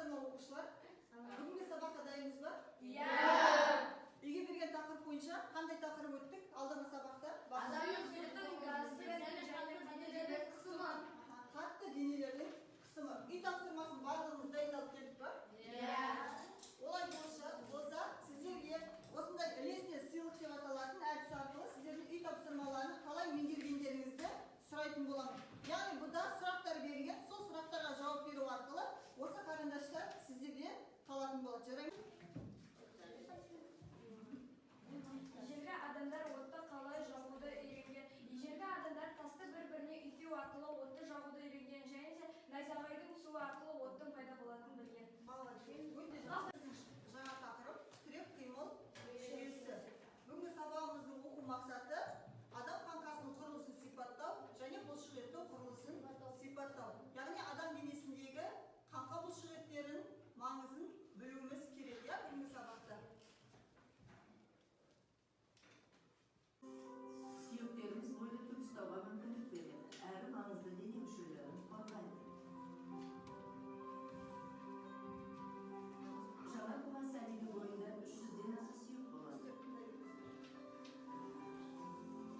Саламатсыздар ма, оқушылар? Бүгінгі сабаққа дайынбыз ба? Иә. Үйге берген тақырып бойынша қандай тақырып өттік алдыңғы сабақта? Адамның газды және қатты денелердің қысымы. Қатты денелердің қысымы. Үй тапсырмасын барлығымыз дайындалып келдік па? Иә. Олай болса, сіздерге осындай ілесіне сыйлық деп аталатын әдіс арқылы сіздердің үй тапсырмаларын қалай меңгергендеріңізді сұрайтын боламын. Яғни бұнда сұрақтар берілген, сол сұрақтарға жауап беру арқылы осы қарындаштар сіздерде қалатын болады. Жарай ма? Ежелгі адамдар отты қалай жағуды үйренген. Ежелгі адамдар тасты бір-біріне үйкеу арқылы отты жағуды үйренген және де найзағайдың түсуі арқылы оттың пайда болатынын білген. Молодец. Өте жақсы. Жаңа тақырып тірек қимыл жүйесі. Бүгінгі сабағымыздың оқу мақсаты адам қаңқасының құрылысын сипаттау және бұлшықеттің құрылысын сипаттау. Яғни адам денесіндегі қаңқа бұлшықеттерінің маңызын білуіміз керек, иә, бүгінгі сабақта. Сүйектеріміз бойды тік ұстауға мүмкіндік береді, әрі маңызды дене мүшелерін қорғайды. Жаңа туған сәбидің бойында 300-ден аса сүйек болады.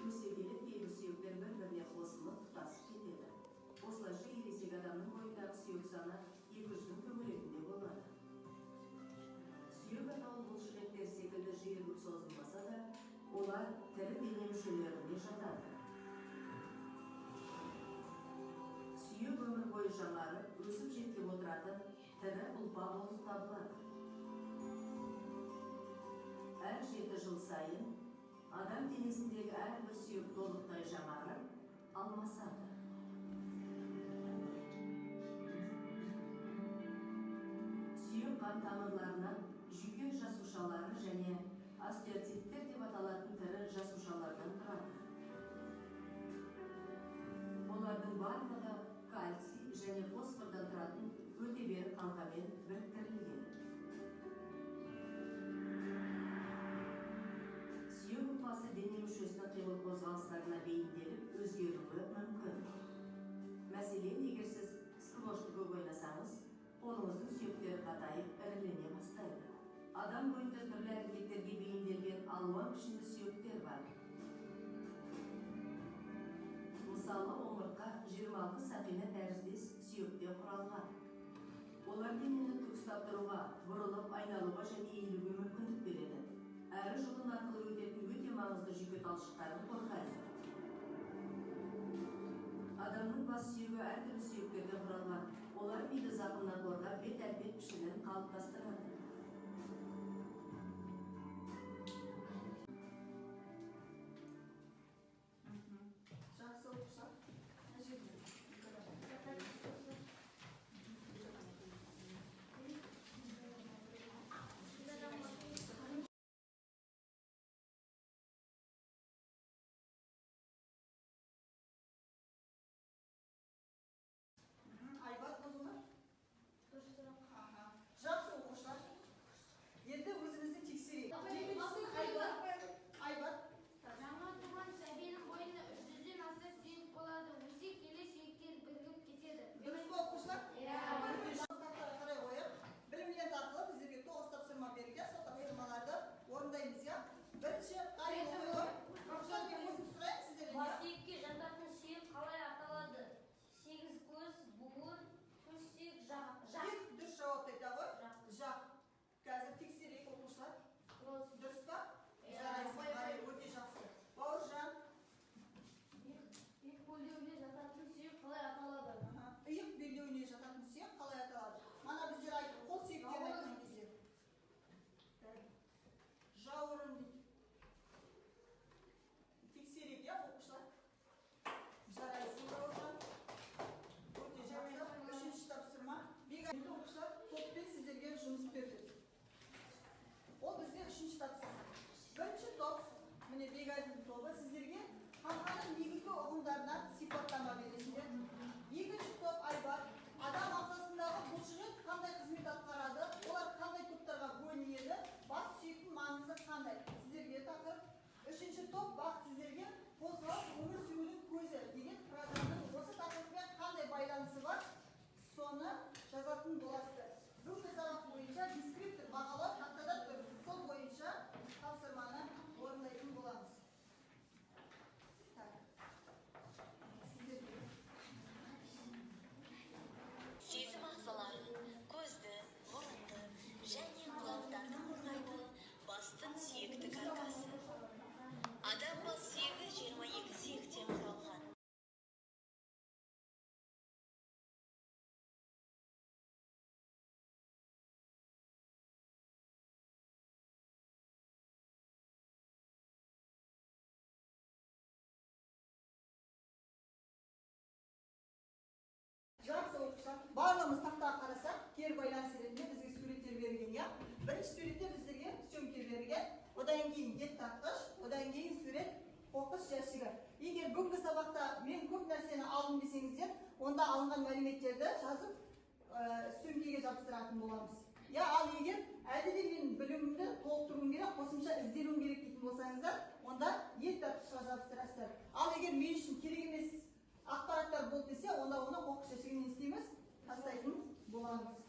Өсе келе кейбір сүйектер бір-біріне қосылып тұтасып кетеді. Осылайша ересек адамның бойындағы сүйек саны 200-дің төңірегінде болады. Сүйек атаулы бұлшықеттер секілді жиырылып созылмаса да, олар тірі дене мүшелерінде жатады. Сүйек өмір бойы жаңарып, өсіп жетіліп отыратын тірі ұлпа болып табылады. Әр 7 жыл сайын адам денесіндегі әрбір сүйек толықтай жаңарып, алмасады. Сүйек қан тамырларынан жүйке жасушалары және остеоциттер деп аталатын тірі жасушалардан тұрады. Олардың барлығы кальций және фосфордан тұратын өте берік қаңқамен біріктірілген. Сүйек ұлпасы дене мүшесінің қимыл қозғалыстарына бейімделіп өзгеруі мүмкін. Мәселен, егер сіз сквошты көп ойнасаңыз, қолыңыздың сүйектері қатайып, ірілене бастайды. Адам бойында түрлі әрекеттерге бейімделген алуан пішінді сүйектер бар. Мысалы, омыртқа 26 сақина тәріздес сүйектен құралған. Олар денені тік ұстап тұруға, бұрылып, айналуға және иілуге мүмкіндік береді. Әрі жұлын арқылы өтетін өте маңызды жүйке талшықтарын қорғайды. Адамның бас сүйегі әртүрлі сүйектерден құралған. Олар миды зақымнан қорғап, бет әлпет пішінін қалыптастырады. Жақсы, оқушылар. Мына жерде. Айбат болды ма? Жақсы, оқушылар. кейін ет тартқыш, одан кейін сурет, қоқыс жәшігі. Егер бүгінгі сабақта мен көп нәрсені алдым десеңіздер, онда алынған мәліметтерді жазып, сөмкеге жабыстыратын боламыз. Я, ал егер әлі де мен білімімді толықтыруым керек, қосымша ізденуім керек дейтін болсаңыздар, онда ет тартқышқа жабыстырасыздар. Ал егер мен үшін керек емес ақпараттар болды десе, онда оны қоқыс жәшігіне не істейміз? Тастайтын боламыз.